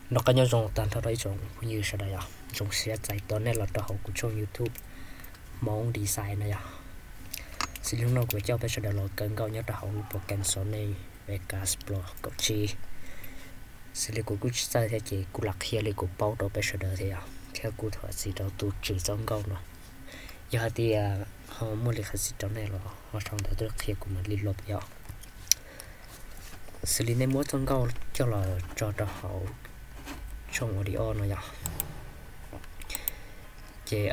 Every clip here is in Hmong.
Noj qab nyob zoo tag nrho rau ib tsoom phooj ywg sawv daws yom, zoo siab txais tos nej los rau hauv kuv tshooj YouTube Hmoob Design no yom. Xws li hnub no kuv coj peb sawv daws los kaw nkauj nyob rau hauv lub program Sony Vegas Pro kaum tsib. Xws li kuv kuj tsis txawj thiab ces kuv lam qhia li kuv paub rau peb sawv daws thiab yom, thiab kuj thov txim rau tus tswv txoj nkauj no. Yog hais tias ho muaj li qhov txim rau nej los ho sau ntawv tuaj qhia kuv mam li los yom. Xws li nej muab txoj nkauj coj los tso rau hauv tshooj audio no yom, ces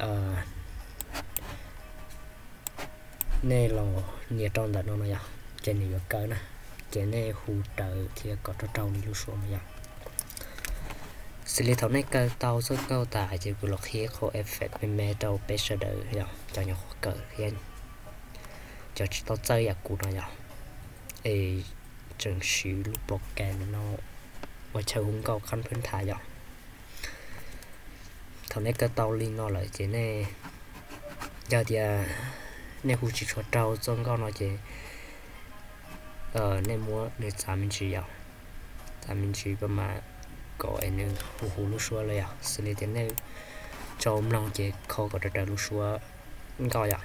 nej los nias rau ntawm no no yom, ces nws yuav kaw na, ces nej hu raws thiab kom raug raug li lub suab no yom. Xws li thaum nej kaw tau txoj nkauj tas ces kuv los qhia qhov effect me me rau peb sawv daws yom, cov nyuam qhuav kawm thiab cov tsis tau txawj yam kuv no yom, es tseem siv lub program no ua chaw hu nkauj qab phwb nthav yom. Thaum nej kaw tau li no lawm ces nej, yog tias nej hu tsis tshua raug txoj nkauj no ces nej muab nws txav me ntsis yom, txav me ntsis pab mas kom es nws hu hu lub suab lawm yom. Xws li tias nej tso mloog ces kho kom raws raws lub suab nkauj yom.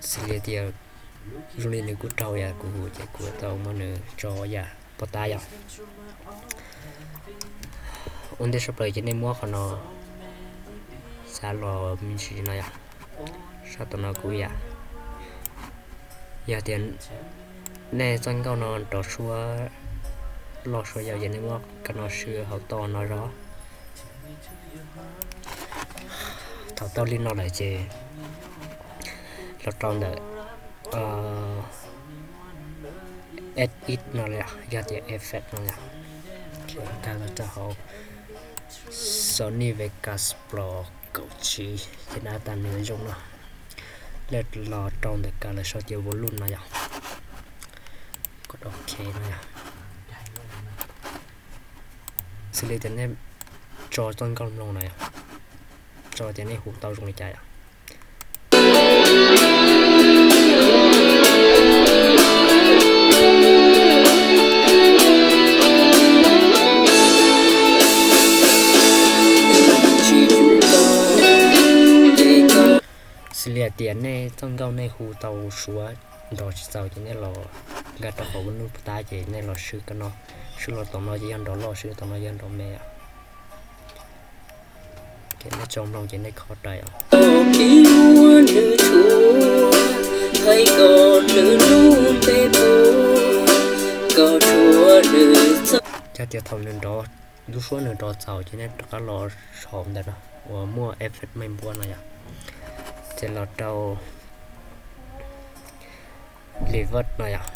Xws li tias zoo li nws kuj raug yam kuv hu ces kuv tau muab nws tso yam pov tab yom. Ua ntej sab plaws ces nej muab qhov no xav los me ntsis no yom, sab tom no kuj yam. Yog tias nej txoj nkauj no nrov suab loj suab yau ces nej muab kab no swb hauv toj no zog. Thaum tau li no lawm ces los rau ntawm edit no, yog tias effect no yom, nkag los rau hauv Sony Vegas Pro kaum tsib ces nab tas nws zoo no. Lej los rau ntawm kaw lawv sau tias volume no yom, kom ok no yom. Xws li tias nej tso txoj nkauj mloog no yom, tso tias nej hu tau zoo li cas yom. Xws li hais tias nej txoj nkauj nej hu tau suav nrov tsis txaus ces nej los nkag rau qhov volume pov tab ces nej los swb kab no, swb los tom no ces yog nrov loj, swb tom no yog nrov me. Ces nej tso mloog ces nej kho rais os. Yog tias thaum nws nrov, lub suab nws nrov txaus ces nej rov qab los saum ntawm no uas muaj effect mej npuab no yom, ces los rau reverb no yom.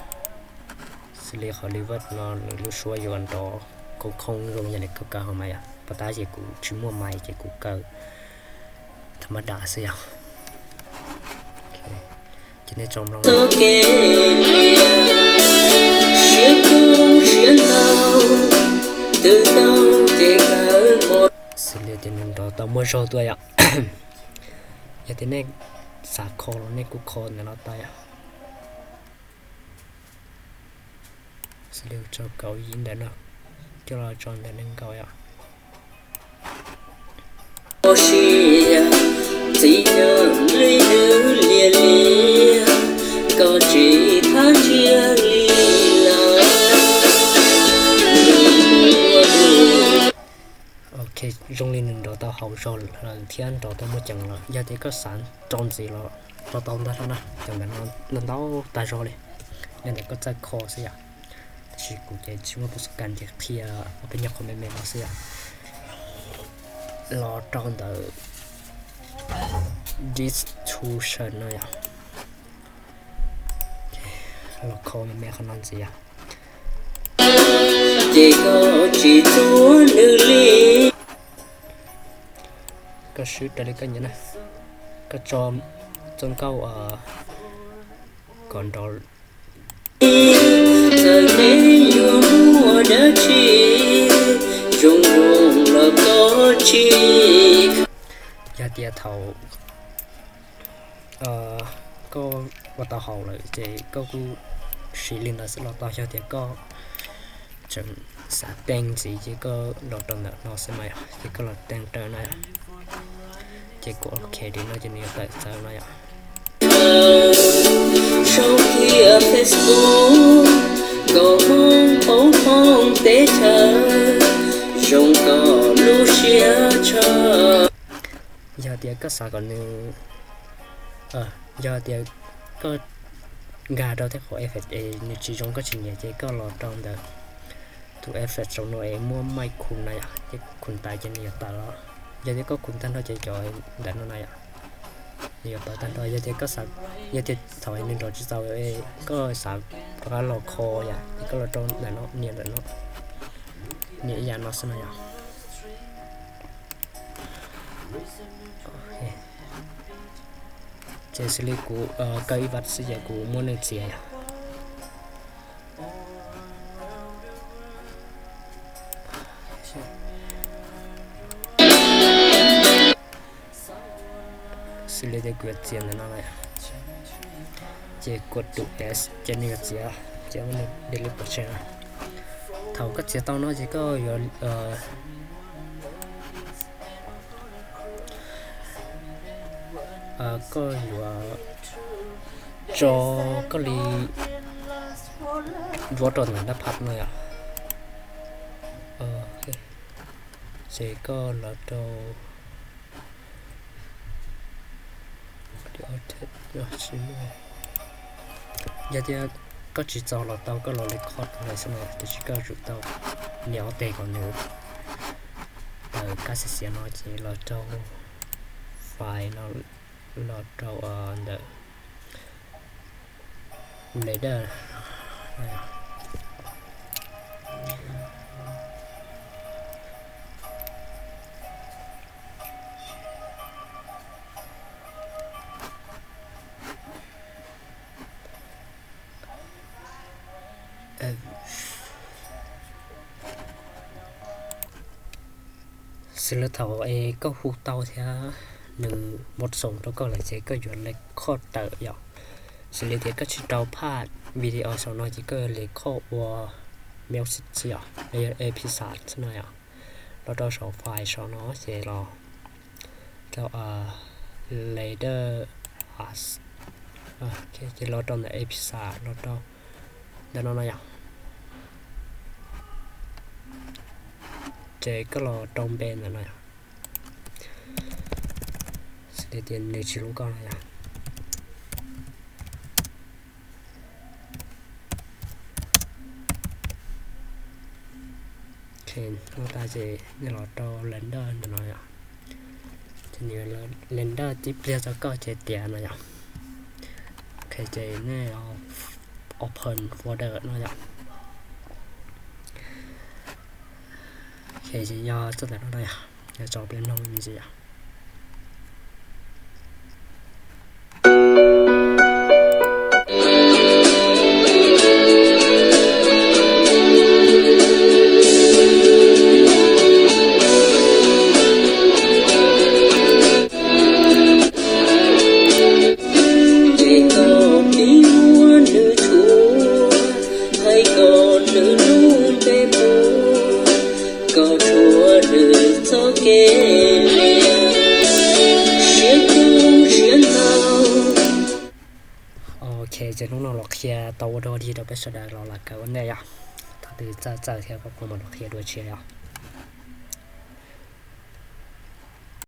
Xws li qhov reverb no nws lub suab yuav nrov khoob khoob zoo yam li koj kaw hauv mas yom. Pov tab ces kuv tsis muaj mais ces kuv kaw tha mab dam xwb yom. Ces nej tso mloog. Xws li tias nws nrov tau muaj zog tuaj yom. Yog tias nej xav kho los nej kuj kho ntawm no tau yom. Xws li tso kauv yim ntawm no coj los tso ntawm nees nkaum yom. Ok, zoo li nws nrov tau haum zog lawm thiab nrov tau muaj ceem lawm. Yog tias koj xav rau ntxiv los rau tau ntau na, ceem ntawm no ntau tag zog li, yog ntawm koj txawj kho xwb yom. Tab sis kuv ces tsis muaj pus kas ces qhia peb nyob qhov me me no xwb yom. Los rau ntawm distortion no yom. Los kho me me qhov no ntxiv yom. Ces koj tsis txuag nws li. Koj swb raws li koj nyiam na. Koj tso txoj nkauj kom nrov. Txawm nej yuav muaj dab tsi zoo zoo los koj tsis. Yog tias thaum koj ua tau haum lawm ces koj kuj siv li ntawd xwb los tau. Yog tias koj tseem xav teeb ntxiv ces koj los rau ntawm no xwb mas yom, ces koj los teeb raws no yom. Ces kuv ok li no ces nws yuav tawm txawv no yom. Sau thiab Facebook, nkaus hmoob hauv hoob teb chaws, zoo kom lub siab tshaj. Yog tias koj xav kom nws, yog tias koj nkag rau tej qhov effect es nws tsis zoo koj tsis nyiam ces koj los rau ntawm tus effect saum no es muab maij khu na yom, ces khu tas ces nws yuav tawm los. Yog tias koj khu tag nrho ces cov ntawm no na yom, nws yuav pawv tag nrho. Yog tias koj xav, yog tias thaum nws nrov tsis txaus, koj xav rov qab los kho yom, ces koj los rau ntawm no, nias ntawm no, nias ib yam no xwb no yom. Ces xws li kuv kaw ib vaj xwb ces kuv muab nws txiav yom. Xws li tias kuv yuav txiav ntawm no na, ces kuv tus S ces nws yuav txiav, ces muab nws delete pov tseg na. Thaum koj txiav tau no ces koj yuav, koj yuav tso koj li duab rau ntawm dab phab no yom. Ces koj los rau, yog tias koj tsis txaus los tau koj los li khoj lawm xwb no, tiam sis koj tsum tau nias ob teg kom nws tawm kab xiav xiav no ces los rau file no, los rau ntawm Blender. Xws li thaum es koj hu tau thiab nws muab xoom rau koj lawm ces koj yuav li khoj tawm yom. Xws li tias koj tsis rau phaj video saum no ces koj yuav li khoj ua music xwb yom, los yog A P X xwb no yom. Los rau saum file saum no ces los rau Blender, ces los rau ntawm A P X, los rau ntawm no no yom. Ces koj los rau npe ntawm no yom. Xws li tias nws tsis hlub koj no yom. Noj tas ces nej los rau Blender ntawm no yom. Ces nws Blender tib pliag tso koj ces tiav no yom. Ok, ces nej open folder no yom. Ok, ces yog txoj ntawm no yom, yog tso peb mloog me ntsis yom. Ces koj pib muab nws tshuav, hais kom nws lub npe mus, kom tshuav nws txoj kev liam, siab kub siab ntau. Ok, ces hnub no los qhia tau ua dog dig rau peb sawv daws los lam kawm ua ntej yom. Thaum twg txawj txawj thiab koj kuj mam los qhia dua tshiab yom.